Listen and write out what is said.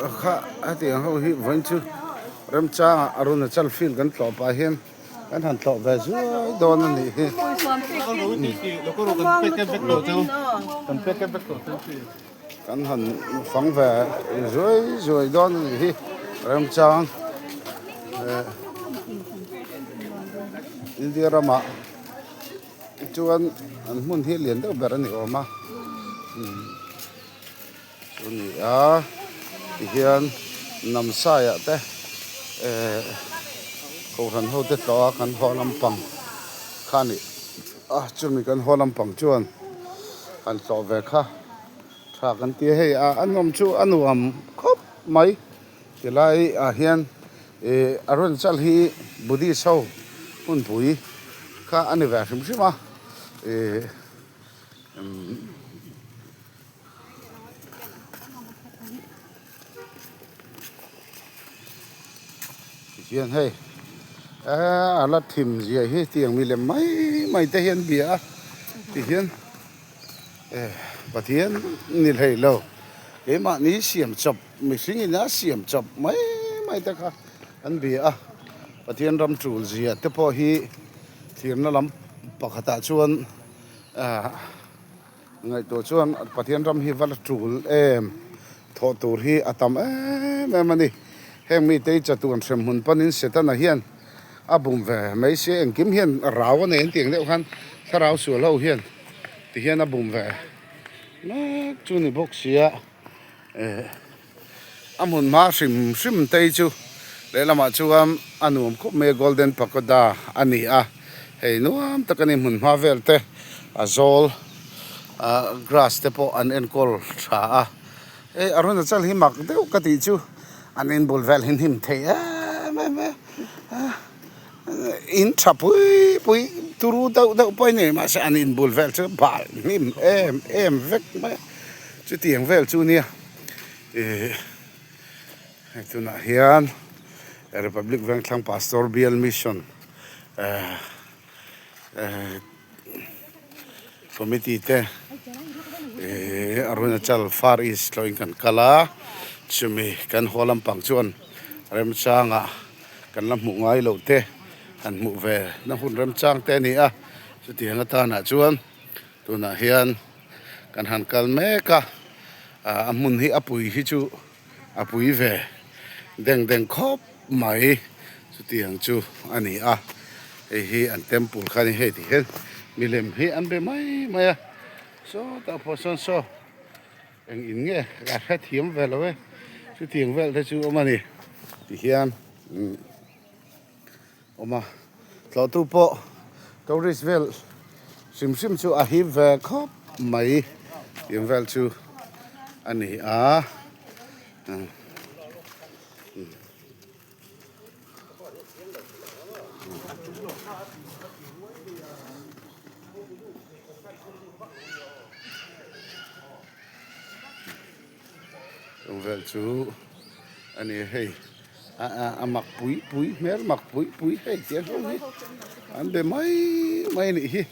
Kha hetiang ho hi vawiin chu remchangah Arunachal field kan tlawh pah hian kan han tlawh ve zuai dawn a nih hi. Kan han fang ve zuai zuai dawn a nih hi remchang India ramah chuan an hmun hi lian deuh ber a ni awm a. Chu ni a tihian Namsaiah te ehh kohhran ho te tlawh a kan haw lampang kha a ni a chumi kan haw lampang chuan han tlawh ve kha tha kan ti a hei a a nawm chu a nuam khawp mai tilai ah hian ihh Arunachal hi Buddhist ho hmunpui kha a ni ve hrim hrim a ihh umm. Tihian hei eee a la thim zia hi tiang milem mai mai te hian bia a tihian eh Pathian ni hlei lo keimahni siam chawp mihring in a siam chawp mai mai te kha an bia a Pathian ram tul zia te pawh hi thlirna lam pakhatah chuan ah. Ngaihtuah chuan Pathian ram hi va la tul em? Thawh tur hi a tam em em a ni. Heng mite hi chatuan hrem hmun panin Setana hian a bum ve mai sia, engkim hian rau a nei an tih ang deuh khan thlarau sual ho hian ti hian a bum ve mek chu ni bawk sia. A hmun hma hrim hrim te hi chu lehlamah chuan a nuam khawp mai a golden pagoda a ni a hei nuam tak a ni hmun hma vel te a zawl ah grass te pawh an enkawl tha a hei Arunachal hi mak deuh ka tih chu an inbul vel hi hnim thei em em a in tha pui pui turu deuh deuh pawh a ni mahse an inbul vel chu bal hnim em em vek mai a chutiang vel chu nia. Ih hei tunah hian Republic Vengthlang Pastor Bial Mission eh eh committee te ih Arunachal Far East tlawhin kan kal a chumi kan haw lampang chuan remchangah kan la hmuh ngai loh te han hmuh ve na hun remchang te a ni a chutiang atanah chuan tunah hian. Kan han kal mek a, a hmun hi a pui hi chu a pui ve deng deng khawp mai chutiang chu a ni a, hei hi an temple kha a ni hei ti hian milem hi an be mai mai a, sawtah pawh sawn saw eng in nge a hrethiam ve lo e chutiang vel te chu awm a ni ti hian. Awm a, tlawhtu pawh tourist vel hrim hrim chu a hip ve khawp mai tih vel chu a ni a. Chung vel chu a ni hei a mak pui pui hmel mak pui pui hei tiang ho hi an be mai mai a nih hi.